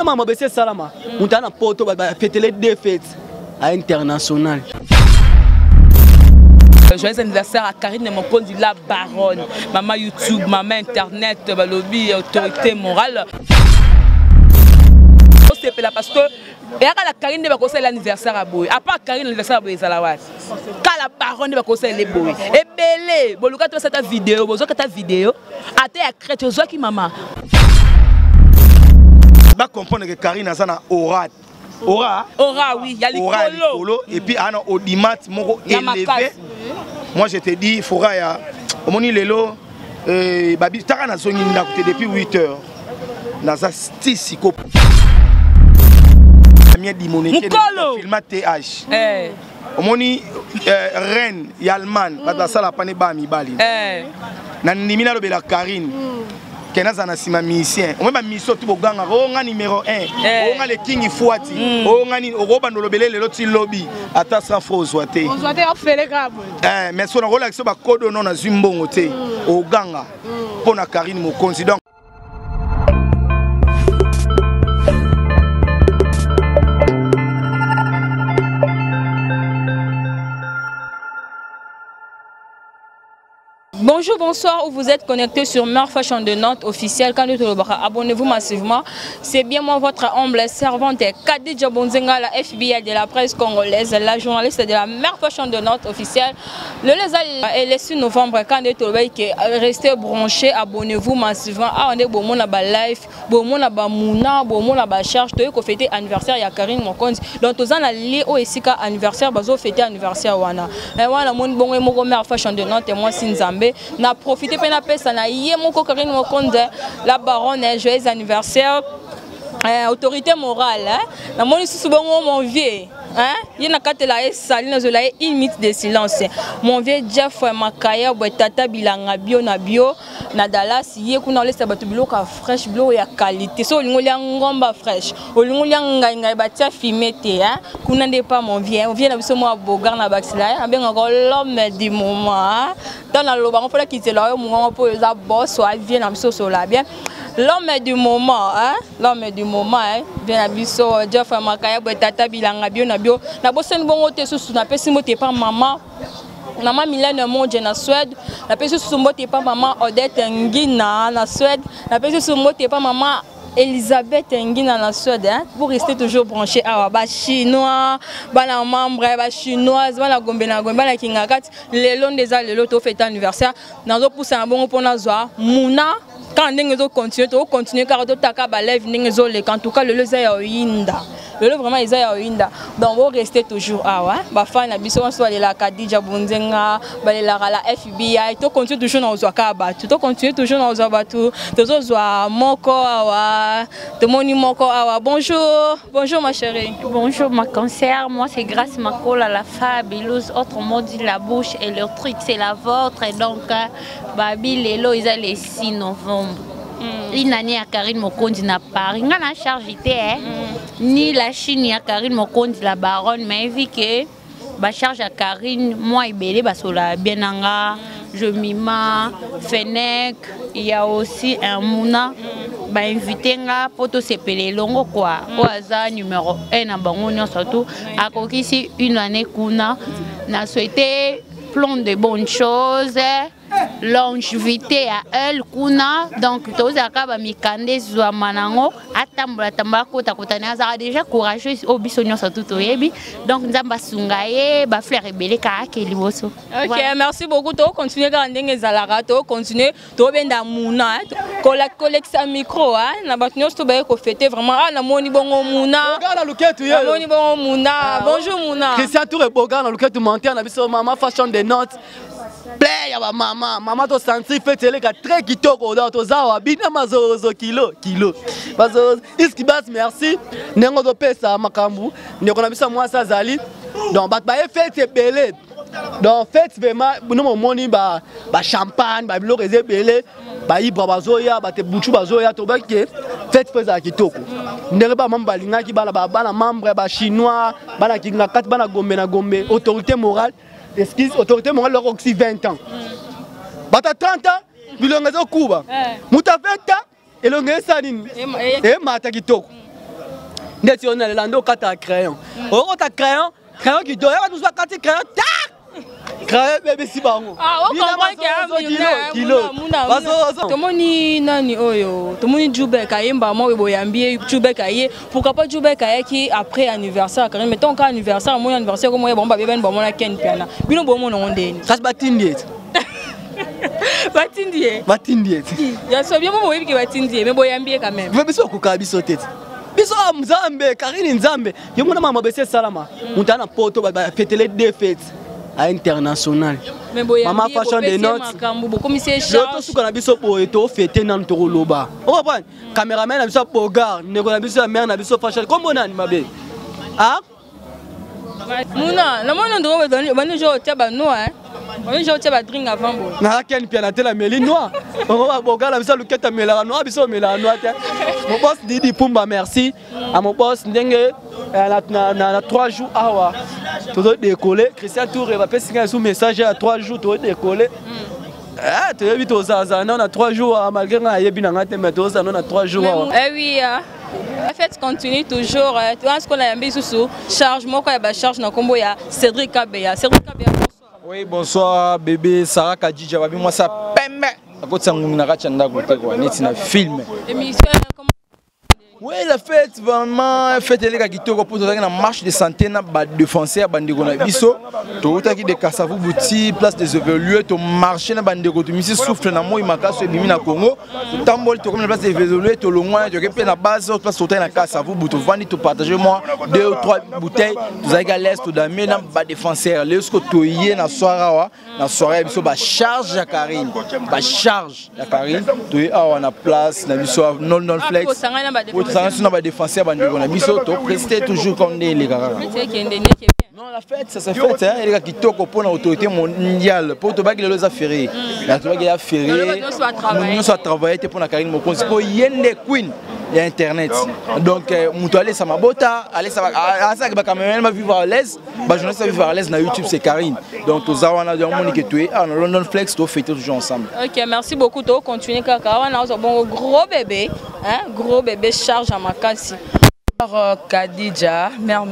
Mama bese salama moto ana poto bafetele deux fêtes à international. Joyeux anniversaire à Karine Mokonzi, la baronne, maman YouTube, maman internet, balobi, autorité morale. Osepela parce que eyaka na Karine nde bakosala anniversaire ya boye. À part Karine anniversaire ya boye ezala wapi? Kala baronne nde bakosala ele boye. Ebele boluka to sata vidéo, bozwaka ta vidéo ata ya crête ozwaki mama. Ba comprendre que Karine aza na aura aura aura oui ya aura likolo et puis ana audimat moko élevé. Moi je te dis fora ya omoni lelo euh, babi taka nazongi ndako te depuis 8 heures naza ti siko mie dimoneke filma th eh. Omoni eh, reine ya Allemagne bato basala pane ba mibali eh. Na ndimi nalobela Karine ke nazala na nsima musicien omoni bamisio tu bogangaka o nga numero 1 Eh. O nga le king fuati o nga nini okobanda olobele lelo ti lobi ata 100 francs ozwa te. Ozwa te, ofele kaka boye. Eh, mais so nakolakisa bakodo no nazwi mbongo te oganga mpo na Karine Mokonzi donc. Bonjour, bonsoir, où vous êtes connectés sur Mère Fashion de Nantes officielle. Quand nous abonnez-vous massivement. C'est bien moi, votre humble servante, Khadija Bonzenga, la FBI de la presse congolaise, la journaliste de la Mère Fashion de Nantes officielle. Le et le 6 novembre, quand nous restez branchés, abonnez-vous massivement. Ah, on est bon, on a live, bon, on a mouna, bon, on a charge, tu as fêter anniversaire, ya Karine Mokonzi. Donc, tous en a lié au esika anniversaire, bazo fêter anniversaire wana. Et wana mon bon moko Mère Fashion de Nantes et moi Sinzambe na profité pe na pesa na ye moko Karine Mokonzi la baronne, joyeux anniversaire. Autorité morale, hein? Na moni susu bongo mon vieux, hein? Ye na katela ye sali na zola ye une minute de silence. Mon vieux Jeff Makaya bwe tata bilanga bio na bio na Dallas ye kuna olesa bato biloko ya fresh, biloko ya qualité. So olingo lia ngomba fresh, olingo lia ngai ngai batia fumer te, hein? Kuna nde pas mon vieux, mon vieux na biso mwa bogar na baxila, hein? Abengaka l'homme du moment, hein? Tant na loba ngo fola kitela yo mungongo po eza boss wa vieux na biso sola bien. L'homme du moment, hein? L'homme du moment, hein? Bien na biso Jeff Makaya bwe tata bilanga bio na bio. Na boseni bongo te susu na pesi mbote pa maman. Maman Milène Mondje na Suède, na pesi susu mbote pa maman Odette Ngina na Suède, na pesi susu mbote pa maman Elisabeth Ngina na Suède, hein? Pour rester toujours branché awa ba chinois, ba na membre, ba chinoise, ba na gombe na gombe, ba na kingakati, lelo ndeza lelo to fête anniversaire, nazo poussa na bongo pona zwa muna quand ndenge zo continuer to continuer car to taka ba live ndenge zo le en tout cas lelo za ya oyinda. Lelo vraiment eza ya oyinda. Donc vous restez toujours awa, hein? Ba fan na biso so lela Khadija Bonzenga, ba lela la FBI, to continue toujours na ozwa ka batu, to continue toujours na ozwa batu, to zo zwa moko awa, to moni moko awa. Bonjour, bonjour ma chérie. Bonjour ma cancer, moi c'est Grâce Makola, la fabuleuse, autrement dit la bouche et le truc c'est la vôtre. Et donc babi lelo eza le 6 novembre. Une année à Karine Mokonzi na Paris. Nga na charge te, hein. Ni la Chine ya Karine Mokonzi la baronne, mais vu que ba charge à Karine, moi ebele ba sola bien nanga, je mima, Fenech, il y a aussi un Mouna, ba invité nga poto sepele longo quoi. Au hasard numéro 1 na bango nyonso surtout akokisi une année kuna na souhaité plein de bonnes choses. Longévité à elle kuna donc tozaka ba mikande zwa manango atambola tambola kota kota na azaka déjà courageuse au biso nyonso tout oyebi donc nzamba sunga ye ba fleur ebele ka akeli boso. OK, Voilà. merci beaucoup. To continuer ka ndenge zalaka, to continuer to benda muna, hein. Kola collection micro, hein. Na bato nyonso to baye ko fêter vraiment. Ah, na moni bongo muna. Boga na luketu ye. Na moni bongo muna. Ah, bonjour muna. Christian Touré Boga na luketu monter na biso mama fashion des notes. Play ya ba mama, mama to sentir fête eleka très kitoko donc toza wa bina mazozo kilo kilo. Mazozo iski bas merci. Nengo to pesa makambu, ndeko na biso mwasa azali. Donc bat ba fête ebele. Donc fête vraiment nous moni ba ba champagne, ba biloko ebele, ba ibra bazoya, ba te buchu bazoya to ba ke fête pesa kitoko. Ndenge ba mamba lingaki bala ba bana membre ba chinois, bana kinga kat bana gombe na gombe, autorité morale. Excuse, autorité morale leur aussi 20 ans. Bata 30 ans, bilonga zo kuba. Muta 20 ans, elonga esa nini? E mata kitoko. Ndeti yo nalela nde okata crayon. Okota crayon, crayon kitoko. Yaka mosusu akati crayon tak! Crayon ebebisi bango. Ah, kilo kilo. Tomoni nani oyo? Tomoni Jubek ayemba moko boyambi ye Jubek aye. Pourquoi pas Jubek ayaki après anniversaire Karine, mais tant anniversaire, mon anniversaire comme bon ba beben ba mona Ken Piana. Bino bo mona ndeni. Kasi batindi ete. Batindi ye. Batindi ete. Ya so bien bo boyebi ke batindi ye, mais boyambi ye quand même. Biso koka biso te. Biso ah, Nzambe, Karine Nzambe. Yo mona mama bese salama. Moto ana poto ba fêter deux fêtes à international. Mama fashion des notes. Makambo bokomisi ye charge. Tosuka na biso boye to fêter nanu tokoloba. Ocomprendre? Cameraman na biso ya Bogar, ndeko na biso ya mère na biso fashion. Kombo nani mabe? Ah? Muna, namoni ndoko bandi jo otia ba noix, hein. Bandi jo otia ba drink avant boye. Na Ken Piana te la meli noix. Oko Bogar na biso luketa melaka noix, biso melaka noix te. Mon boss Didi Pumba merci. À mon boss ndenge na 3 jours awa tozo décoller. Christian Touré va pesi ngai sous message ya 3 jours tozo décoller. Ah, toyebi tozazana na 3 jours malgré ngai ayebi na ngai te mais tozazana na 3 jours awa. Eh oui, la fête continue toujours. Tu vois ce qu'on a mis sous charge moko ya ba charge na kombo ya Cédric Kabeya. Cédric Kabeya, bonsoir. Oui, bonsoir bébé Sarah Kadija babi moi ça pembe. Akotisa ngungi na kati ya ndako te quoi, neti na film. Émission comment? Oui, la fête vraiment fête eleka kitoko po tozalaki na marche de santé na ba défenseur bandeko na biso. Towutaki de Kasavubu ti place des évolués, to marché na bandeko to misi souffle na moi makasi ebimi na Congo. Tamboli tokomi na place des évolués, tolongwa toke mpe na base place totali na Kasavubu, tovandi topartage moi 2 ou 3 bouteilles, tozalaki à l'est todame na ba défenseur. Lelo siko toye na soir awa, na soirée ya biso ba charge ya Karine, ba charge ya Karine, toye awa na place na biso nol nol flex. Osangani so na ba défenseur bandeko na biso, to prester toujours comme nde eleka kaka. Non, la fête, ça s'est fait, hein. Eleka kitoko pour l'autorité mondiale. Pour tobaki lelo eza ferré. Na tobaki ya ferré. Nous sommes travaillé pour la Karine Mokonzi. Pour yende queen ya internet. Donc muto alesa mabota, alesa asa ba cameraman ba vivre à l'aise, ba journaliste ba vivre à l'aise na YouTube c'est Karine. Donc toza wana donc moni que tu es ah na London Flex to fêter toujours ensemble. OK, merci beaucoup. To continuer kaka wana ozo bongo gros bébé, hein, gros bébé charge à makasi. Bonsoir Khadija,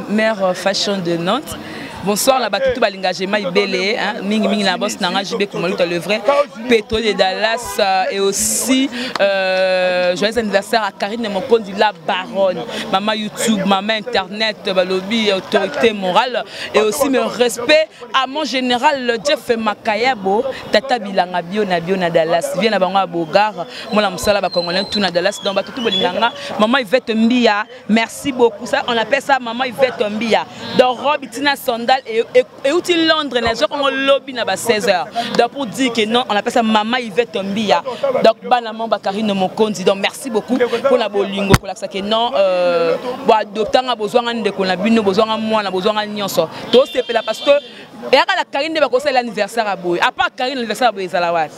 mère fashion de Nantes. Bonsoir la batutu balinga jema ibele, hein, mingi mingi na boss nanga JB Kumaluta le vrai pétrole de Dallas et aussi joyeux anniversaire à Karine Mokonzi la baronne, maman YouTube, maman internet, balobi autorité morale et aussi mes respects à mon général Jeff Makayabo, tata bilanga bio na bio na Dallas, viens na bango à Bogar, moi la musala ba congolais tout na Dallas donc batutu balinganga maman Yvette Mbia. Merci beaucoup. Ça, on appelle ça maman Yvette Mbia. Donc, robe, tina, sandales et outil Londres, na zo kongo lobby na ba 16 heures. Donc, pour dire que non, on appelle ça maman Yvette Mbia. Donc, banamon Karine Mokonzi. Donc, merci beaucoup pour la bolingo, pour la que non, bon, adoptant a besoin de qu'on a bino, besoin moi, na besoin nyonso. Tout c'est là parce que et à la Karine ba conseil l'anniversaire à boy. À part Karine l'anniversaire à boy ezala wapi.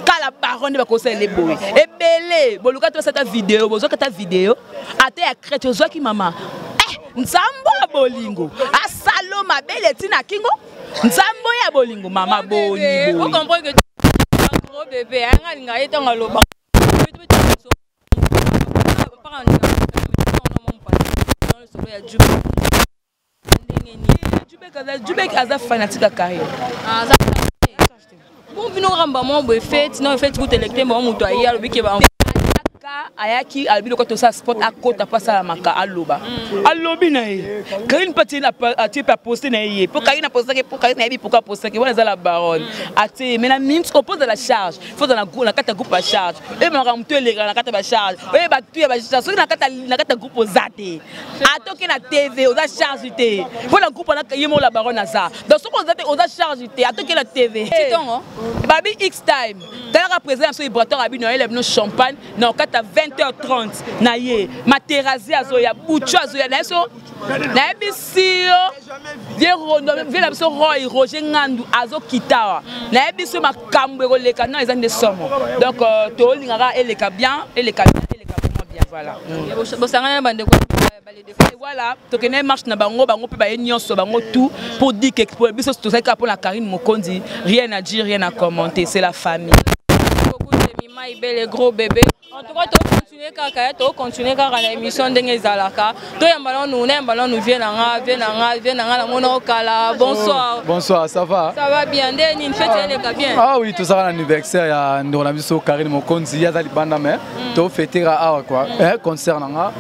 Kala baronne ba conseil les boy. Ebele, boluka to cette vidéo, bozoka ta vidéo. Ate ya crête ozwaki mama. Eh, nzambo ya bolingo. Asalo mabele tina kingo. Nzambo ya bolingo mama boni boni. Vous comprenez que gros bébé, hein, ngalinga ye tanga loba. Jubek aza fanatique ya carrière. Bon bino ramba mo boye fête, non fête ku électeur mo muto ayi alobi ke ba ayaki alobi lokola tosala sport akota mpo asala maka aloba alobi na ye Karine mpe atie mpe aposte na ye mpo Karine apostaki mpo Karine ayebi pourquoi apostaki wana eza la baronne atie mais na minute opose la charge faut na kati ya groupe ya charge oyebaka motu elekaka na kati ya bacharge oyeba tu ya bacharge soki na kati ya groupe oza te atoki na TV oza charge te mpo na groupe wana ye moko la baronne aza donc soki oza te oza charge te atoki na TV babi X time talaka président ya so vibrateur abi na yela bino champagne na okata 20h30 na ye materazi azoya buchu azoya na ye so nayebisi yo vie na biso Roy Roger Ngandu azokita nayebisi yo makambo ekoleka non eza nde somo donc tolingaka eleka bien eleka bien eleka vraiment bien voilà. Bosangana na bandeko voilà tokende marche na bango bango mpe baye nyonso bango tout pour dire que pour biso tozalaki kaka mpona Karine Mokonzi, rien à dire, rien à commenter, c'est la famille. Beaucoup de Maibele gros bébé. En tout cas, tocontinue kaka, tocontinue kaka na émission ndenge ezalaka. Toyamba nanu, nayamba nanu vie na nga, vie na nga, vie na nga namona okala. Bonsoir. Oh, bonsoir, ça va? Ça va bien. Nde nini fête eleka bien? Ah oui, tozalaka na anniversaire ya ndeko na biso Karine Mokonzi, ye aza libanda mais tofeteka awa quoi. Eh, concert na nga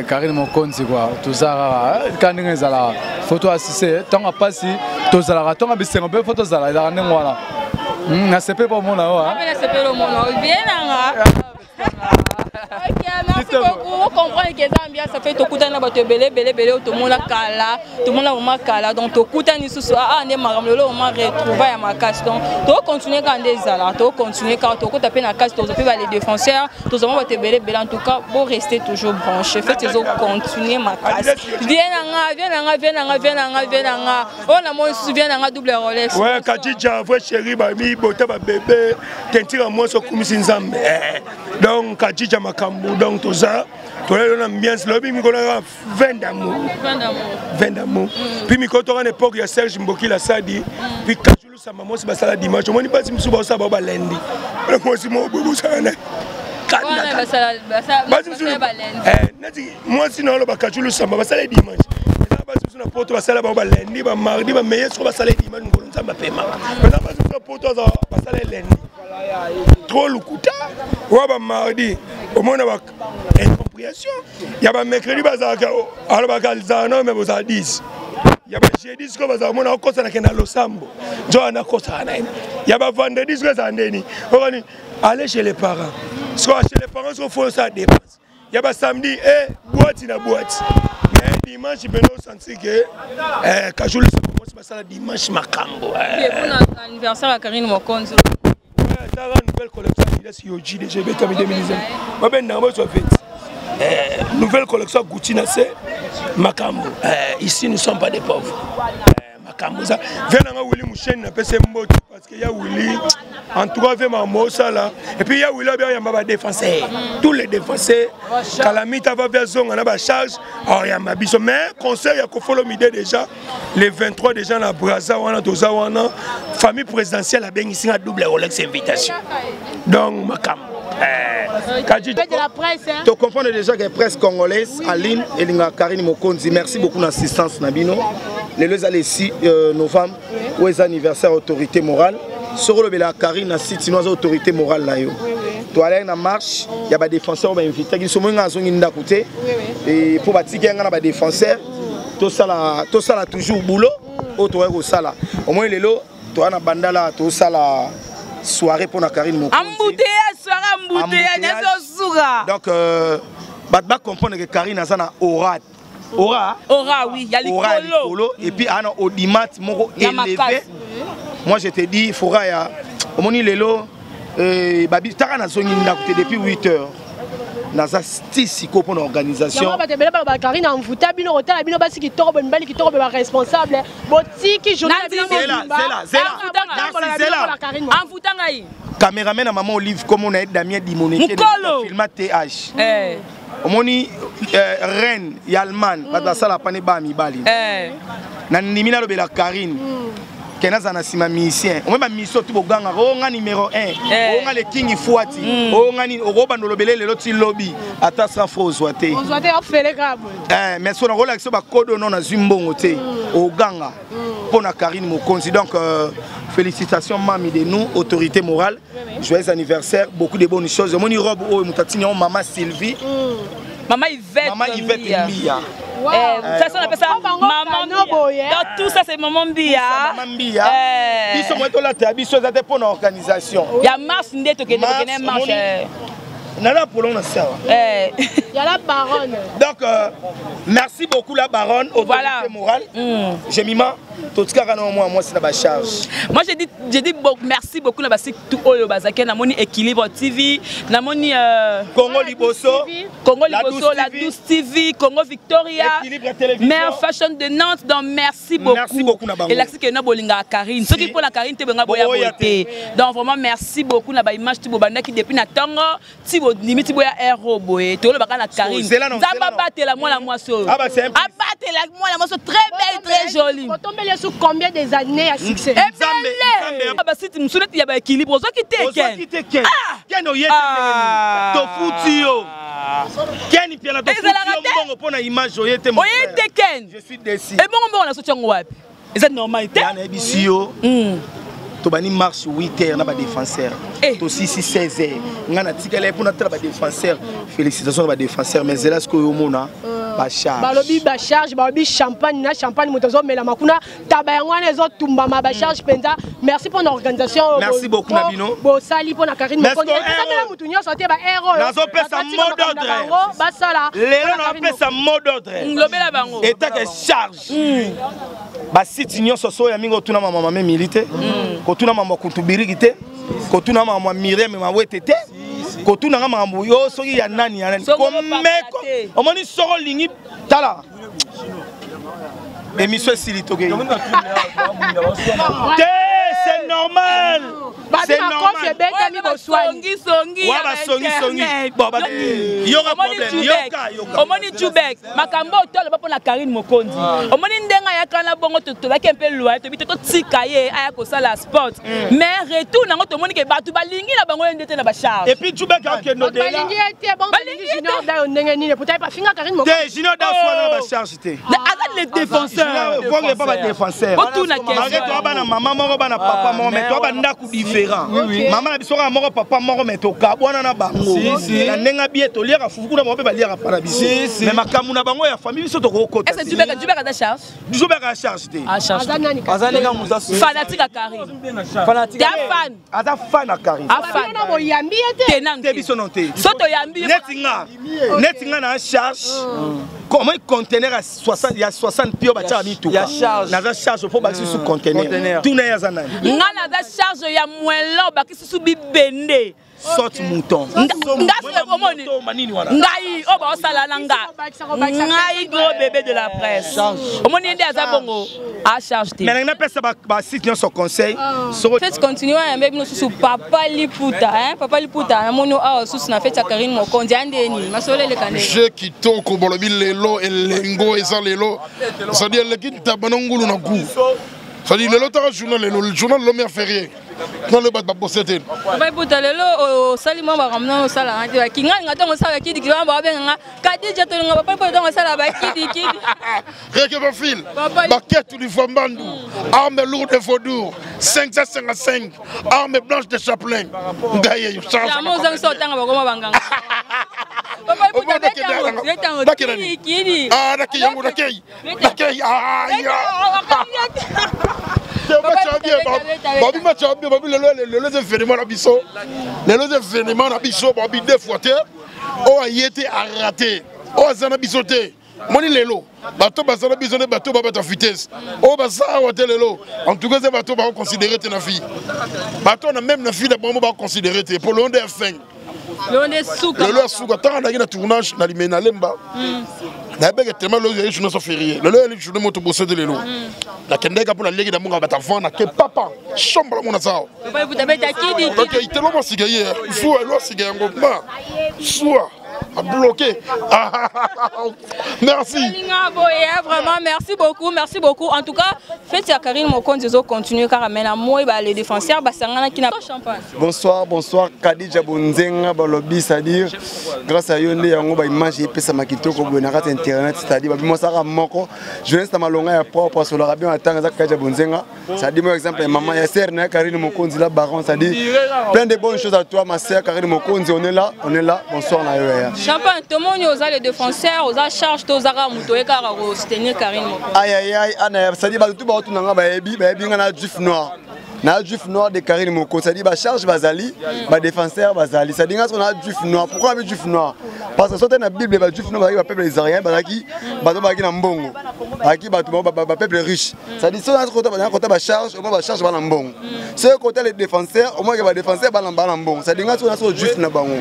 Karine Mokonzi quoi. Tozalaka kaka ndenge ezalaka. Faut to assister ntango ya pasi tozalaka, ntango ya bisengo mpe faut tozala, ezalaka ndenge wana. Nasepeli mpo omona yo. Nasepeli omona yo bien na nga. Ok, merci beaucoup. Comprendre que eza ambiance fait tokutani na bato ebele ebele ebele oyo tomona kala, tomona vraiment kala, donc tokutani lisusu ah nde makambo lelo vraiment retrouvaille ya makasi. Donc tokocontinue kaka nde ezala, tokocontinue kaka, tokota mpe na kasi, tozwa mpe bale défenseur, tozwa mwa bato ebele ebele. En tout cas, bo rester toujours branché, fête ezocontinue makasi. Vie na nga, vie na nga, vie na nga, vie na nga, vie na nga oyo namoni susu, vie na nga double Rolex. Ouais, Kadija, vrai chéri, bami bota ba bébé, tentira mwasi okumisi Nzambe. Donc Kadija makambo, donc toza tolelo na ambiance lobi mikolo ya 20 d'amour. 20 d'amour. 20 d'amour. Puis mikolo toka na époque ya Serge Mbokila Sadi, puis Kajulu Samba mwasi basala dimanche, omoni basi mosusu baosala bao balendi. Wana mwasi moko boye bosala na basi mosusu neti mwasi na oloba Kajulu Samba basala dimanche. Eza basi mosusu na poto basala bango balendi, bamardi, bameye, soko basala dimanche mokolo Nzambe apemaka. Eza basi mosusu na poto aza basala lendi trop lokuta wa bamardi, omona ba incompréhension ya bamercredi bazalaka alobaka zala nao me bozala 10 ya bajeudi, sikoyo bazala omona okosanake na losambo nzo wana akosaka na ye ya bavendredi, sikoyo ezala ndeni okani aller chez les parents, sikoyo chez les parents sikoyo faut osala dépense ya basamedi e boîte na boîte. Mais dimanche mpena osanti ke Kajulu mwasi basala dimanche makambo. Anniversaire ya Karine Mokonzi. Tala nouvelle collection Adidas Yoji déjà ebetami 2019, babendaka bozwa feti nouvelle collection ya Gucci na se makambo. Ici nous sommes pas des pauvres, makambo eza ve nanga Willi Musheni, napesi mbote parce que ya Willi, en tout cas ve makambo osala. Et puis ya Willi abia oyamba badéfenseur, tous les défenseurs kalamita va via zonga na bacharge aoyamba biso. Mais concert ya Koffi Olomide déjà le 23 déjà na Braza wana, toza wana, famille présidentielle abengisi nga double Rolex invitation, donc makambo. De la presse, hein? To comprendre déjà que presse congolaise Aline elinga Karine Mokonzi, merci beaucoup na assistance na bino. Lelo eza le 6 novembre oyo eza anniversaire autorité morale. Soko olobela Karine na site sino aza autorité morale na yo. Toalaki na marche ya badéfenseur oyo bainvitaki biso, moi nga azongi ndako te mpo batiki nga na badéfenseur, tosala tosala toujours boulot oyo tokoki kosala. Omoi lelo toza na Bandala, tosala soirée mpona Karine Mokonzi. Embouteillage, soirée embouteillage nyonso osuka. Donc bato bacomprendre que Karine aza na aura, aura. Aura, oui, ya aura ya likolo. Likolo et puis ana audimat moko Ya élevé. makasi. Moi je te dis fora ya omoni lelo babi taka nazongi ndako te depuis 8 heures, naza ti sikoyo mpona organisation. Yango bato ebele baloba Karine amvuta bino, kotala bino basi kitoko boye, mibali kitoko boye, baresponsable botiki journée na bino Zela, mobimba. zela, zela. Botambola na Merci, bino zela. mpona Karine Mokonzi. Amvuta ngai. Cameraman na mama Olive, comme on a Damien Dimoneke. Mokolo. Filma TH. Omoni reine ya Allemagne, bato basala pane ba mibali. Na ndimi nalobela Karine ke naza na nsima musicien, omoi bamusicien tu bogangaka o nga numéro 1, o nga le king fuati, o nga nini, okobanda olobele lelo ti lobi, ata 100 francs ozwa te. Ozwa te, ofele kaka boye. Mais so nakolakisa bakodo no nazwi mbongo te, oganga mpo na Karine Mokonzi. Donc félicitations mami de nous, autorité morale, joyeux anniversaire, beaucoup de bonnes choses. Omoni robe oyo moto atini yango, mama Sylvie. Mama Yvette. Mama Yvette Mbia. Mbia. Eh, ça, on appelle ça Oh, bango Maman kano Mbia. boye. Donc tout ça, c'est Maman Mbia. Mama Mbia. Eh. Biso moye tolata biso eza te mpo na organisation. Ya marche nde tokende. Marche, Tokende marche. Nala polon na sawa. Ya la baronne. Donc merci beaucoup la baronne, autorité morale. Jemima, totikaka na mwa mwasi na bacharge. Moi je dis bon, merci beaucoup na basi tout oyo bazaki, namoni Équilibre TV, namoni Congo Liboso. Congo La Liboso, Douce La TV. Douce TV, Congo Victoria, Équilibre Télévision. Mère Fashion de Nantes. Donc merci beaucoup. Merci beaucoup na bango. Elakisi ke na bolinga Karine. Soki mpo na Karine te, benga boya Boya boye te. Donc vraiment merci beaucoup na ba image ti bobandaki depuis na ntongo ti bondimi ti boya aero boye, tolobaka na Karine. Zela non, Nzambe zela non. abatela mwana mwasi oyo. Ah bah, c'est un Abatela mwana mwasi oyo, très belle, très jolie. Otombeli yesu combien des années ya succès? Ebele basite mosusu neti ya baéquilibre ozwaki te. Ozwaki te, Ken. Ken. Ken oye te ndenge nini? Tofuti yo. Ken Mpiana tofuti yo mbongo mpo na image oye te. Oye te Ken. Je suis déçu. Ebongo mbongo na soti yango wapi? Eza normal te. Ya nayebisi yo. Tobandi marche 8 heures na badéfenseur, tosisi 16 heures, ngai natikala ye mpo natala badéfenseur. Félicitation na badéfenseur, mais zela sikoyo omona bacharge. Balobi bacharge, balobi champagne na champagne, moto azomelama kuna, taba yango wana ezotumbama, bacharge mpenza. Merci mpo na organisation oyo. Merci beaucoup na bino. Bosali mpo na Karine Mokonzi. Epesamela motu nyonso te ba aire oyo. Nazopesa mot d'ordre. Bango basala. Lelo napesa mot d'ordre. Lobela bango. Etake charge. Basite nyonso so ya mingi, otuna mama mame Mili te, kotuna mama Kutu Biriki te, kotuna mama Miriam Mawete te, kotunanga makambo yo soki ya nani ya nani komeko. Omoni, soko olingi tala émission esili, tokei te, c'est normal. C'est normal. Ebetami boswani. Songi. Wa basongi songi. Bon, yoka problème, yoka, yoka. Omoni Jubek, makambo oyo toloba mpo na Karine Mokonzi, omoni ndenge ayaka na bongo, tolaki mpe loye, tobi te totika ye aya kosala sport, mais retour nango tomoni ke bato balingi na bango ye nde te na bacharge. Et puis Jubek akende odela, balingi ye te. Bon, balingi Junior Dayo ndenge nini? Pourtant bafinga Karine Mokonzi te. Junior Dayo wana na bacharge te. Aza le défenseur. Vonge pa badéfenseur. Otuna. Malgré toa bana mama moko, bana papa moko, mais toa bandako différent. Mama na biso kaka moko, papa moko, mais tokabwana na bango na ndenge abie. Toliaka fufu kuna, bango mpe baliaka pa na biso, mais makambo na bango ya famille, biso tokokota. Jubek aza charge. Jubek aza charge te. Fanatique ya Karine, te, fan. Aza fan ya Karine. Afan boyambi ye te. Te, biso non te. So toyambi. Neti nga na charge comment conteneur ya 60, ya 60 pio batiaka mituka, naza charge mpo bakisi su conteneur. Tuna ye aza nani. Nga naza charge ya moellon, bakisi su bibende. Saute mouton. Omoni ngai oyo baosala na nga, ngai gros bébé de la presse, omoni ye nde aza bongo, a charge te. Mais nangi napesa basite nyonso conseil. Fête continue, ayambe bino susu Papa Liputa, hein? Papa Liputa, namoni awa susu na fête ya Karine Mokonzi, andeni masolo eleka ndenge? Je kitoko, balobi lelo elengo eza lelo, c'est-à-dire eleki ntaba na ngulu na gu, c'est-à-dire lelo taka journal, lelo journal lomi ya férié na le bato babose te. Papa Liputa, lelo osali mwa makambo nano osalanga te. Bakinga linga ntongo osala bakidiki wana, babenganga Kadija, tolinga Papa Liputa ntongo osala bakidikidi. Reke Bafil, Baketu du Fambandu, arme lourde de Vaudour, 555, arme blanche de Chaplin. Ngaye, jamais ozangisa otanga bakoma banganga. Papa Liputa, betango kidi. Ah, nakei yango, nakei. Nakei, ah, ya. Babi match ya bien, babi lelo, lelo eza événement na biso. Lelo eza événement na biso, babi deux fois te. Oyo aye te a raté. Oyo aza na biso te. Moni lelo bato baza na biso nde bato babata vitesse oyo baza awa te lelo. En tout cas eza bato bakoconsidérer te na vie, bato na même na vie na bango bakoconsidérer te po lelo nde ya fin. Lelo nde suka. Lelo ya suka. Ntango nazalaki na tournage na limene na Lemba, nayebeke tellement lelo ezali journée so férié, lelo ezali journée moto bose te. Lelo nakendeka mpo naleki na monga bato avant nake papa chambre mona sawa. Papa Liputa, beta kidi. Ok, telo masika ye zuwa elo asika yango ma zuwa bloqué. Merci. Linga boye, vraiment merci beaucoup, merci beaucoup. En tout cas, fête ya Karine Mokonzi ezo continuer kaka, mais na moi ba les défenseurs basanganaki na champagne. Bonsoir, bonsoir Kadija Bonzenga. Balobi, c'est-à-dire grâce à yo nde yango baimage epesama kitoko boye na kati ya internet, c'est-à-dire babi mosaka moko journaliste ya malonga ya propre, asolaka bien, atanga eza Kadija Bonzenga, c'est-à-dire moi exemple ya maman ya sœur na Karine Mokonzi la baron, c'est-à-dire plein de bonnes choses à toi, ma sœur Karine Mokonzi. On est là, on est là. Bonsoir na yo ya. Champagne, tomoni oza le défenseur, oza charge to ozaka moto oye kaka kosoutenir Karine Mokonzi? Aïe aïe aïe, ana, c'est-à-dire bato tu baotunanga, bayebi, bayebi nga na juif noir, na juif noir de Karine Moko, c'est-à-dire bacharge bazali, badéfenseur bazali, c'est-à-dire nga na juif noir. Pourquoi abi juif noir? Parce que sote na Bible, bajuif noir bazalaki bapeuple israélien, bazalaki bato bazalaki na mbongo, bazalaki bato bapeuple riche. C'est-à-dire so na kota bacharge, au moins bacharge bana mbongo, soki kota les défenseurs, au moins ke badéfenseur bana bana mbongo. C'est-à-dire nga so na so juif na bango,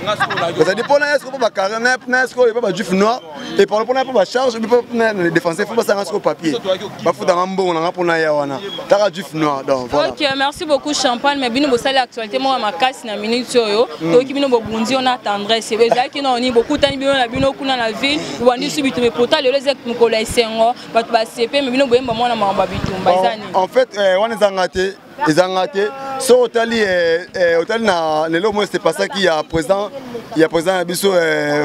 c'est-à-dire mpona ye siko mpo bacarré na siko epa bajuif noir et par mpona mpo bacharge, mpo les défenseurs, faut basanga siko papier, bafutanga mbongo nanga mpona ya wana taka juif noir. Donc voilà. Ok, merci beaucoup Champagne. Mais bino bosali actualité moko ya makasi na minute oyo. Toyoki bino bobundi yo na Tendresse. Ezalaki noni bokutani bino na bino kuna na ville, bobandi su bitumba? Pourtant lelo eza mokolo ya esengo, bato basepe, mais bino boyemba mwana makambo ya bitumba, eza nini? En fait, wana ezanga te. Eza nga te. So otali otali na lelo moi c'est passaki ya président ya président na biso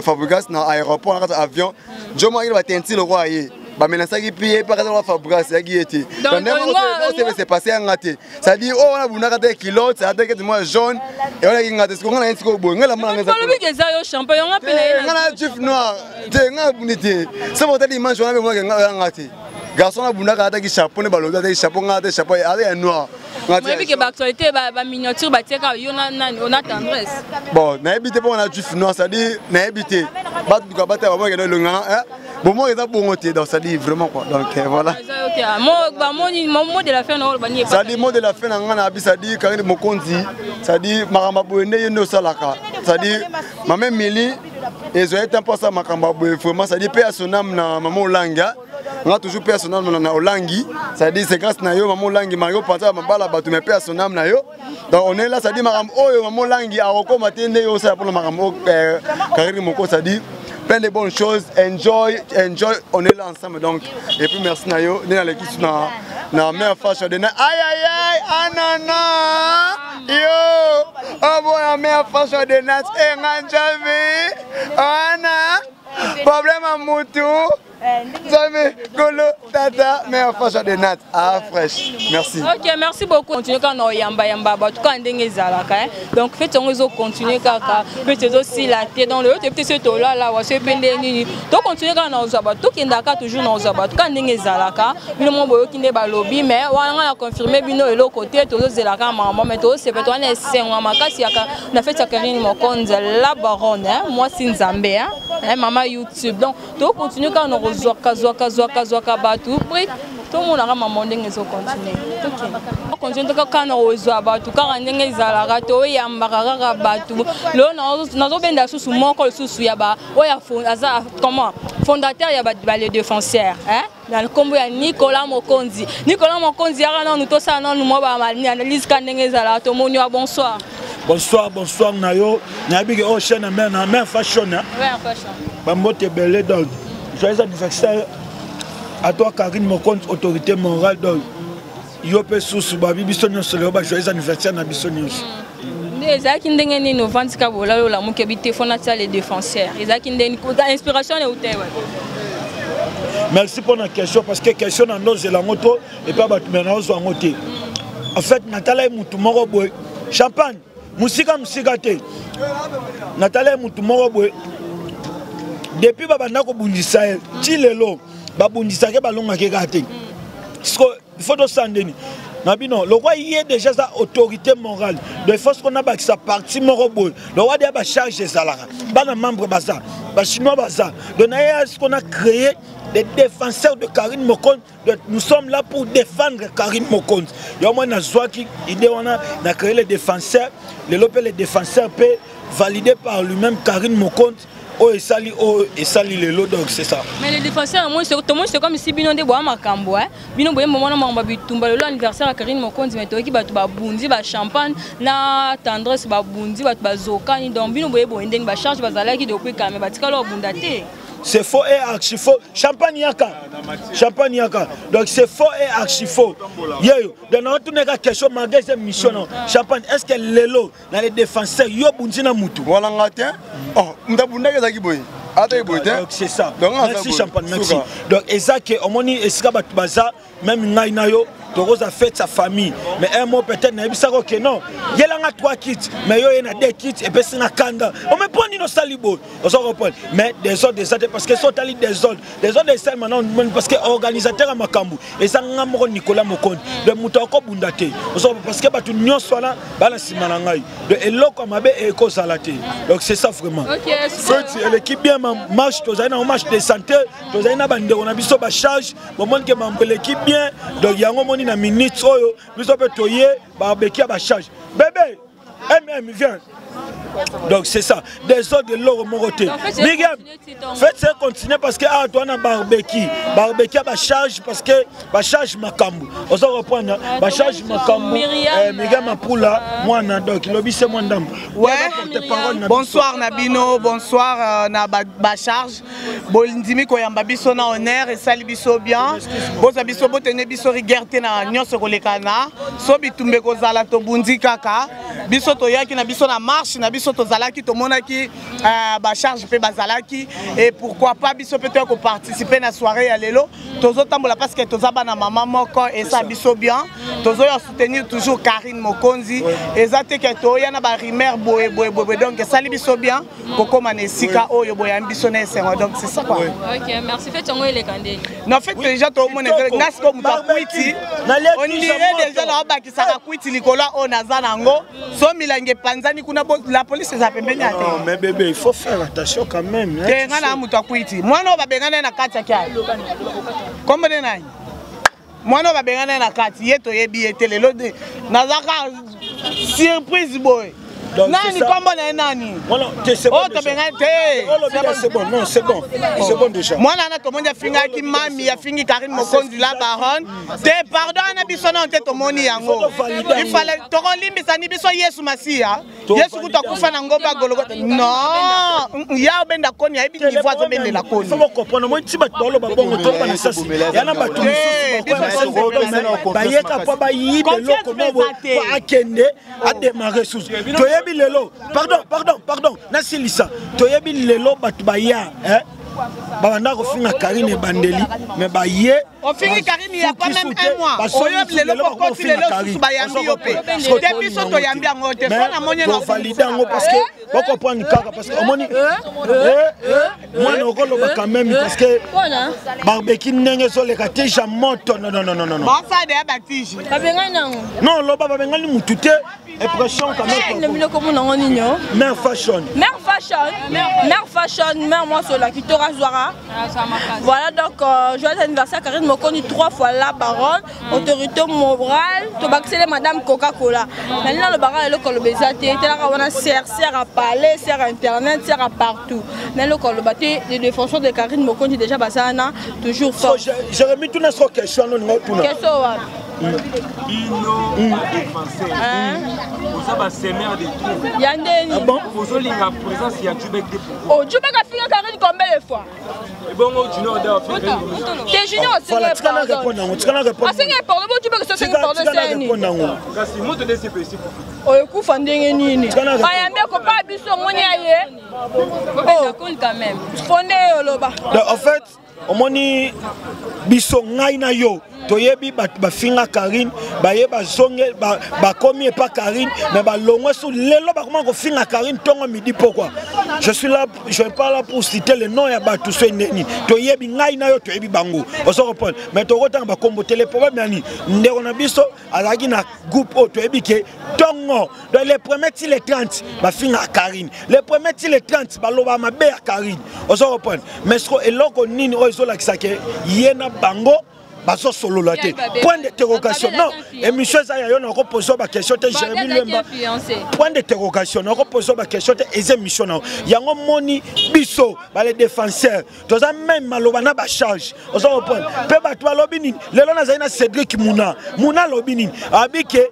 Fabregas na aéroport na kati avion. Jo maki ba tenti le roi ye. Bamenasaki mpe ye mpe akati wa Fabregas yaki ye te. Donc ndenge se passé ya nga te. C'est-à-dire oh wana bunaka te culotte, ataki te moi jaune et wana ki nga te. Siko nga na ye siko boye. Nga la mona nga. Balobi ke eza yo champagne nga mpe na ye. Nga na juif noir. Te nga buni te. Soki otali image wana mpe monaka nga nga te. Garçon abundaka ataki chapeau ne balobi ataki chapeau nga te chapeau aza ya noir. Oyebi ke baactualité baminiature batiaka yo na nani ona tendresse. Bon, nayebi te mpo na juif noir, c'est-à-dire nayebi te. Bato duka batala bamonaka eno elongi nga bomoko eza bongo te donc c'est-à-dire vraiment quoi. Donc voilà. Bamoni mot de la fin na oyo bani. C'est-à-dire mot de la fin na nga na abi c'est-à-dire Karine Mokonzi, c'est-à-dire makambo boye nde ye nde osalaka. C'est-à-dire mama Emily ezwa ye te mpo asala makambo ya boye vraiment c'est-à-dire mpe ya son âme na mama Olanga. Nga toujours mpe ya son âme na Olangi, c'est-à-dire c'est grâce na yo mama Olangi malgré opanza mabala bato mais mpe ya son âme na yo. Donc on est là, c'est-à-dire makambo oyo mama Olangi akokoma te nde yo osala mpona makambo oyo Karine Mokonzi, c'est-à-dire plein de bonnes choses, enjoy, enjoy, on est là ensemble donc. Et puis merci na yo, na l'équipe na na mère fashion de na aïe aïe aïe anana yo oh bon la mère fashion de nat e nganjavi ana problème à mutu Nzambe kolo tata mère fashion de nat ah fraîche merci. OK, merci beaucoup. Continue quand on yamba yamba ba tout quand ndenge ezalaka hein. Donc fête yango ezo continuer kaka fête ezo sila te dans le peut-être ce to là là wa se pende nini. To continuer kaka na ozwa bato tokendaka toujours na ozwa bato kaka ndenge ezalaka bino mo boyoki nde balobi mais wana nga na confirme bino eloko te tozozelaka mama mais tozosepe to wana esengo ya makasi yaka na fête ya Karine Mokonzi la baronne hein, mwasi nzambe hein, hein, mama YouTube. Donc tokontinue kaka na kozwaka zwaka zwaka zwaka bato brik tomonaka mama ndenge ezokontinue tokontinue kaka na kozwa bato kaka ndenge ezalaka toyambaka kaka bato lelo nazobenda lisusu moko lisusu ya ba oyo aza comment fondateur ya ba les défenseurs hein na nkombo ya Nicolas Mokonzi. Nicolas Mokonzi yaka nanu tosala nanu mwa ba analyse ka ndenge ezalaka tomoni wa bonsoir. Bonsoir, bonsoir na yo. Nayebi ke oyo chaîne ya mère na mère fashion. Hein? Mère fashion. Bambote ebele donc joyeux anniversaire à toi Karine Mokonzi autorité morale donc yo mpe susu babi biso nyonso lelo ba joyeux anniversaire na biso nyonso. Nde ezalaki ndenge nini ovandi kaka bolala olamuki oyebi te fo natia les défenseurs ezalaki ndenge inspiration wana euta wapi? Merci pour la question parce que question na ndozela yango to epai bato me naozwa yango te. En fait natala ye mutu moko boye champagne mosika mosika te natala ye mutu moko boye depuis babanda kobundisa ye ti lelo babundisaka ye balongaki kaka te siko il faut tosala ndeni na bino lokwa ye déjà aza autorité morale donc il faut siko nabakisa parti moko boye lokwa deya bacharge ezalaka bana membre baza bachinois baza donc na ye siko na créer des défenseurs de Karine Mokonzi. Donc, nous sommes là pour défendre Karine Mokonzi. Yo moi nazwaki idée wana na créer les défenseurs, les lopé les défenseurs pe validé par lui-même Karine Mokonzi. Oyo esali oyo esali lelo donc c'est ça. Mais les défenseurs moi c'est tout c'est comme si bino nde boa makambo hein. Bino boye mona makambo bitumba lelo anniversaire ya Karine Mokonzi mais toyeki bato babundi ba champagne na tendresse babundi bato bazokani donc bino boye boye ndenge ba charge bazalaki depuis quand mais batikala obunda te. C'est faux et archi faux. Champagne yaka. Champagne yaka. Donc c'est faux et archi faux. Yeyo. Donc on tourne la question malgré cette mission non. Champagne, est-ce que lelo dans les défenseurs yo bundi na mutu? Voilà nga te. Oh, ndabunda ezaki boye. Ata boye te. Donc c'est ça. Donc merci Champagne, merci. Donc ezaki omoni esika batu baza même ngai na yo tokoza fête sa famille mais un mot peut-être nayebisaka oke non yelanga 3 kits mais yo ye na 2 kits epesi nga kanda ome mpo nini osali boye oza comprendre mais désordre eza te parce que so otali désordre désordre esalema na parce que organisateur ya makambo eza nga moko Nicolas Mokonzi donc moto akobunda te oza parce que bato nyonso wana bana nsima na ngai donc eloko ya mabe ekozala te donc c'est ça vraiment fête eleki bien ma marche tozali na marche de santé tozali na bandeko na biso bacharge bomoni ke mambo eleki bien donc yango omoni na minute oyo biso mpe toye babeki ya bacharge bebe mm viens. Donc c'est ça, désordre eloko moko te. Miriam, faites ça continuer parce que awa toa na barbecue, barbecue ya bacharge, parce que bacharge makambo oza reprendre, bacharge makambo. Miriam Apula mwana, donc lobi se mwa ndambo. Ouais, bonsoir na bino, bonsoir na bacharge. Bondimi koyamba biso na honneur, esali biso bien. Bozwa biso, botene biso rigueur te na nyonso kolekana. So bitumbe kozala, tobundi kaka. Biso toyaki na biso na marche na biso, tozalaki, tomonaki bacharge mpe bazalaki, et pourquoi pas biso mpe toya koparticiper na soirée ya lelo. Tozotambola parce que toza bana mama moko, esa biso bien. Tozoya soutenir toujours Karine Mokonzi. Eza te ke toya na barumeur boye boye boye, donc esali biso bien kokóma na esika oyo boyambi biso na esengo. Donc c'est ça quoi. Ok, merci. Fête yango eleka ndeni? Non, fait déjà tomona nga sikoyo moto akwiti, on dirait déjà na obakisaka kwiti likolo oyo naza nango. So milangi epanzani kuna, la police eza pembeni ya te. Non, mais bébé, il faut faire attention quand même, hein. Te, nga na moto akwiti. Mwana oyo babengana ye na kati yaki aye, kombo nde nani? Mwana oyo babengana ye na kati, ye toyebi ye te. Lelo nazaka surprise boye. Nani, kombo na ye nani oyo tobengani te? C'est bon, non, c'est bon, c'est bon déjà. Mwana wana tomoni afingaki mami, afingi Karine Mokonzi la baronne te. Pardon wana biso nano te, tomoni yango ifale tokolimbisani biso. Yesu Masiya, Yesu kutu akufa na ngomba Gologota. Non, ya obenda koni, ayebi niveau azobendela koni. Faut comprendre, moi ti bato baloba bongo, toloba na sasi ya na bato mosusu bayeka mpo bayiba eloko moko po akende adémarre susu. Toyebi lelo, pardon, pardon, pardon, nasilisa. Toyebi lelo bato baya babanda kofinga Karine ebandeli, mais baye Ofingi Karine ya pas même un mois, oyo lelo bokoti, lelo susu bayambi yo mpe te. Biso toyambi yango te, so namoni. Tovalide yango parce que bocomprendre kaka, parce que omoni mwana okoloba quand même, parce que barbecue ndenge ezoleka te, ja moto, non, non, non, non. Basade ya batige. Babengani nango. Non, loba babengani mutu te, impression quand même. Biloko mona ngo nini? Mère Fashion. Mère Fashion, Mère Fashion, mère mwasi olaki to azwaka. Voilà, donc joyeux anniversaire Karine Mokonzi, trois fois la baronne, autorité morale. Tobakisele madame Coca Cola. Nali nalobaka eloko aloba eza te, etalaka wana ser ser à parler, ser internet, ser à partout. Na eloko aloba te, les défenseurs de Karine Mokonzi déjà baza wana toujours fort. Jérémi, tuna so question no ninga tuna. Question wapi? Bino badéfenseur, oza basemeur de trouble. Ya ndeni. Ozolinga présence ya Jubek te, pourquoi? Oh, Jubek afinga Karine combien de fois? Ebongo Junior da? Te, Junior. Voilà, tika na répondre yango, tika na répondre. Asengi pardon, bo Jubek so asengi pardon, seni. Kasi moto nde sepe esi. Oyo ekufa ndenge nini? Bayambi ekopa biso, omoni aye fonde oloba. En fait, omoni biso, ngai na yo toyebi bato bafinga Karine, baye bazonge, bakomi epa Karine, mais balongwe su lelo bakoma kofinga Karine ntongo, midi. Pourquoi? Je suis là, je suis pas là pour citer le nom ya bato so ndeni. Toyebi, ngai na yo toyebi bango, ozo comprendre, mais tokotanga bakombo te. Le problème yani ndeko na biso azalaki na groupe oyo toyebi ke ntongo, donc le premier ti le 30 bafinga Karine, le premier ti le 30 baloba mabe ya Karine, ozo comprendre. Mais siko eloko nini oyo ezolakisa ke ye na bango bazosolola te? Point d'interrogation. Non, émission eza ya yo, nakopose baquestion te. Jérémi Lwemba, point d'interrogation. Nakopose baquestion te, eza émission na yango. Moni biso bale défenseur toza même maloba na bacharge, oza comprendre. Mpe bato balobi nini lelo? Nazali na Cédrik Muna. Muna alobi nini? Abi ke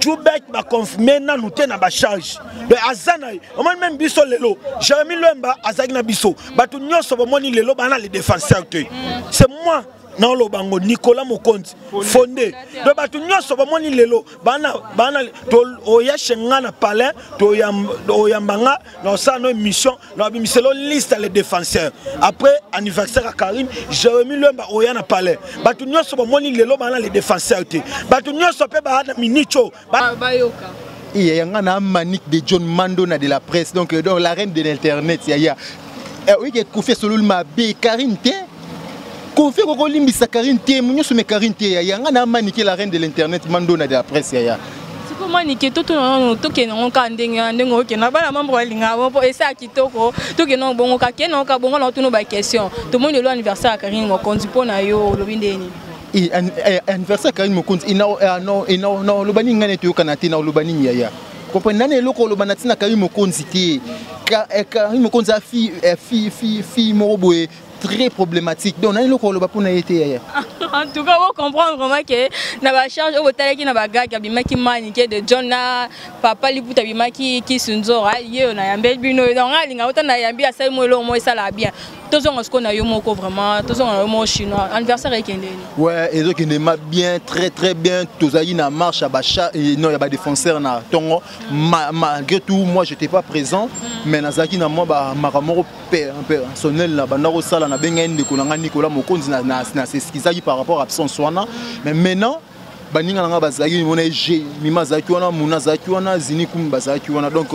Jubek baconfirme nanu te na bacharge, donc aza na ye. Omoni même biso lelo, Jérémi Lwemba azalaki na biso, bato nyonso bomoni lelo bana les défenseurs te. C'est moi naoloba yango, Nicolas Mokonzi fondé. Donc bato nyonso bamoni lelo bana bana oya chez nga na palais, toyamba nga na osala no émission na babimiselo liste ya les défenseurs après anniversaire ya Karine. Jérémi Lwemba oya na palais, bato nyonso bamoni lelo bana les défenseurs te, bato nyonso mpe baa na minicho. Bayoka. Iya yanga na Manique de John Mandona de la presse, donc la reine de l'internet. Yaya oyeke Kofi asololi mabe Karine te. Kofi kokolimbisa Karine te, nyonso me Karine te. Yaya nga na Manike, la reine de l'internet, Mandona de la presse, yaya. Siko Manike, totuna nano, tokende yango kaka ndenge wana, ndenge okenda bana mambo balingaka bo mpo esa ya kitoko. Tokende yango bongo, kaka kende yango kaka bongo na otuna baquestion. Tomoni lelo anniversaire ya Karine Mokonzi, mpo na yo olobi ndeni? Anniversaire Karine Mokonzi, oloba nini? Ngai neti oyokana te na oloba nini, yaya? Comprendre nani eloko oloba na ntina Karine Mokonzi te. Karine Mokonzi a fille fille fille fille moko boye très problématique. Donc nani eloko oloba mpona ye te yaya. En tout cas, on comprend vraiment que na ba charge oyo botalaki na bagag abimaki manike de John na papa liputa abimaki kisunzora ye oyo nayambeli bino donc nga alinga ota nayambi asali mo eloko moko esalaka bien. Tozonga sikoyo na yo moko vraiment, tozonga na yo moko chinois, anniversaire ekendeni? Ouais, ezokende ma bien, très très bien. Tozali na marche ya bacha non ya badéfenseur na ntongo. Malgré tout, moi j'étais pas présent, mais nazalaki na mwa bamakambo moko personnel na banda kosala. Nabengai ndeko na ngai Nicolas Mokonzi, na s'excusaki par rapport à absence wana. Mais maintenant baninga na ngai bazalaki mona eg mima azalaki wana, muna azalaki wana, zini kumi bazalaki wana. Donc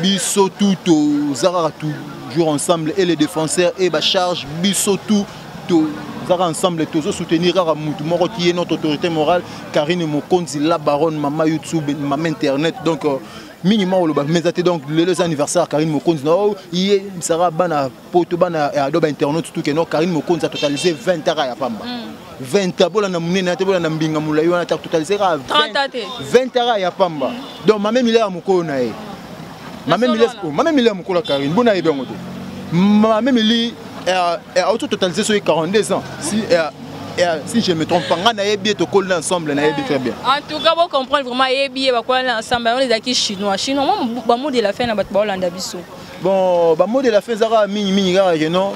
biso tout toza kaka toujours ensemble, et les défenseurs et bacharge, biso tout tozaka ensemble, tozosoutenir kaka mutu moko qui est notre autorité morale, Karine Mokonzi, la baronne, mama YouTube, mama internet. Donc mingi ma oloba mais eza te. Donc lelo eza anniversaire ya Karine Mokonzi na ye misaka bana poto, bana ya do bainternaute tout ke no Karine Mokonzi atotaliser 20 aka ya pamba, 20 bolanda monene te, bolanda mbinga molai wana te, atotaliser kaka 20 aka ya pamba. Donc mame Mile ya mokolo na ye, mame Mile, oh, mame Mile ya mokolo ya Karine bona yebi yango te. Mame Mili auto totaliser soki 42 ans, si je me trompe pas. Nga nayebi ye, tokoli ensemble, nayebi très bien. En tout cas, bocomprendre vraiment, yebi ye, bakolana ensemble. Yango ezalaki chinois chinois. Mwa bamot de la fin na bato baolanda biso. Bon, bamot de la fin ezaka mingimingi kaka ke non,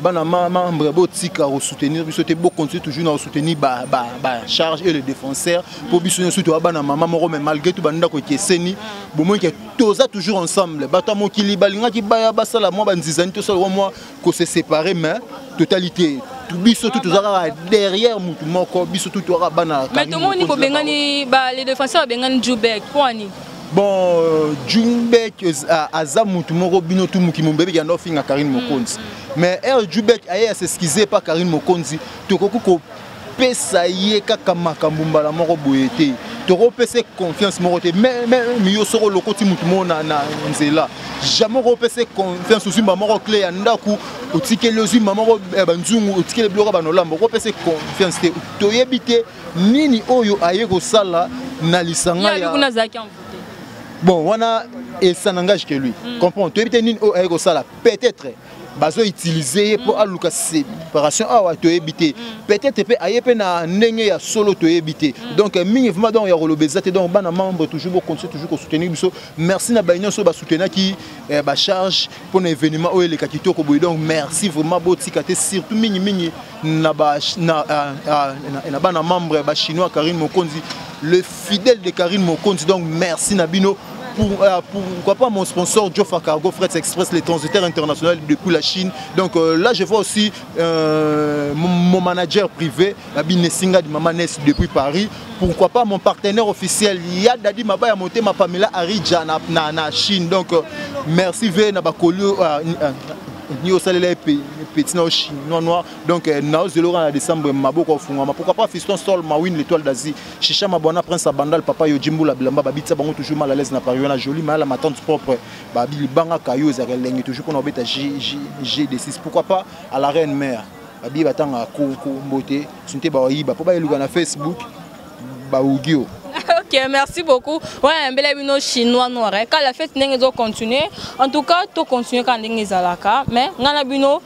bana membre botika kosoutenir biso te, bocontinue toujours na kosoutenir bacharge et le défenseur, mpo biso nyonso toya bana mama moko. Mais malgré tout bandako ekeseni, bomoi ke toza toujours ensemble. Bato ya mokili balingaki baya basala mwa banzizani, tosala mwa kose séparer, mais totalité biso tu toza kaka derrière mutu moko, biso tu toyaka bana. Mais tomoni bobengani les défenseurs, babengani Jubek mpo ani? Bon, Jubek aza mutu moko bino tu muki mombebe yanda ofinga Karine Mokonzi, mais r Jubek aye as'excuse pa Karine Mokonzi. Tokoki kopesa ye kaka makambo mbala moko boye te, tokopesa confiance moko te. Mais yo soko olokoti mutu moko na nzela, jamais okopesa confiance. Ozwi mba moko clé ya ndako, otikeli, ozwi mba moko banzungu, otikeli biloko banolamba, okopesa confiance te. Toyebi te nini oyo aye kosala na lisanga ya bon wana, et ça n'engage que lui. Comprend, toyebi te nini oyo aye kosala. Peut-être bazoutiliser ye mpo aluka séparation awa, toyebi te. Peut-être mpe aye mpe na ndenge ya solo, toyebi te. Donc mingi vraiment donc ya koloba eza te. Donc bana membre, toujours bocontinue toujours kosoutenir biso. Merci na baye nyonso oyo basoutenaki bacharge mpona événement oyo eleka kitoko boye. Donc merci vraiment, botika te, surtout mingimingi na bana membre bachinois Karine Mokonzi, le fidèle de Karine Mokonzi. Donc merci na bino. Pourquoi pas mon sponsor Joffa Cargo Freight Express, les transitaires internationaux depuis la Chine. Donc là, je vois aussi mon manager privé, Babi Nessinga de Maman Ness depuis Paris. Pourquoi pas mon partenaire officiel, Yadadi Mabaya Motema Pamela Aridja na Chine. Donc merci V na Bakolio. Ni osalela petit na chinois noir. Donc naozelora na décembre maboko ofungwama. Pourquoi pas Fiston Sol Mawin, l'étoile d'Asie, Chicha Mabwana, Prince Abandal, Papa Yojimbula Bilamba babitisa bango toujours mal à l'aise na Paris wana, joli mayala, ma tante propre babi libanga kayo ezalaka elengi toujours mpona obeta G, G, GD6. Pourquoi pas à la reine mère babi batanga kombo te, soki te baoyiba mpo bayeluka na Facebook baugio. Ok, merci beaucoup. Ouais, mbele bino chinois noir. Quand la fête ndenge ezo continuer, en tout cas, to continuer quand ndenge ezalaka, mais ngana bino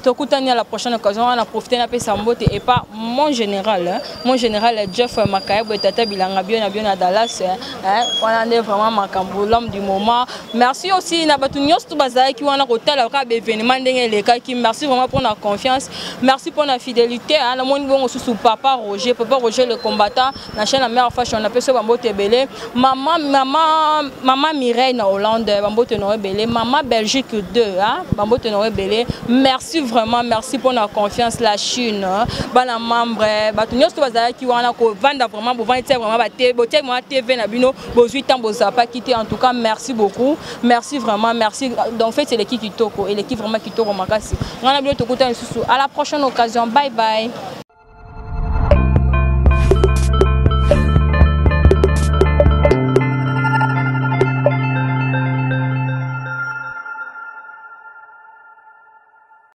tokutani à la prochaine occasion. On a profité na pesa mbote et pas mon général, hein. Mon général Jeff Makayabo tata bilanga bio na bio na Dallas, hein. On est vraiment makambo, l'homme du moment. Merci aussi na batu nyonso to bazalaki wana kotala ka ba événement ndenge elekaki. Merci vraiment pour la confiance. Merci pour la fidélité, hein. Na moni bongo susu papa Roger, papa Roger le combattant na chaîne la mère fashion, na peso bambote ebele. Maman, maman, maman Mireille na Hollande, bambote na ebele. Maman Belgique 2, hein, bambote na ebele. Merci vraiment, merci pour la confiance, la Chine, hein. Bana membre, bato nyonso to bazalaki wana kovanda vraiment, bovandi te vraiment ba te, botie vraiment TV na bino, bozwi temps bozapaki te. En tout cas, merci beaucoup. Merci vraiment, merci. Donc en fait, c'est l'équipe kitoko, et l'équipe vraiment kitoko makasi. Ngana bino tokutana lisusu à la prochaine occasion. Bye bye.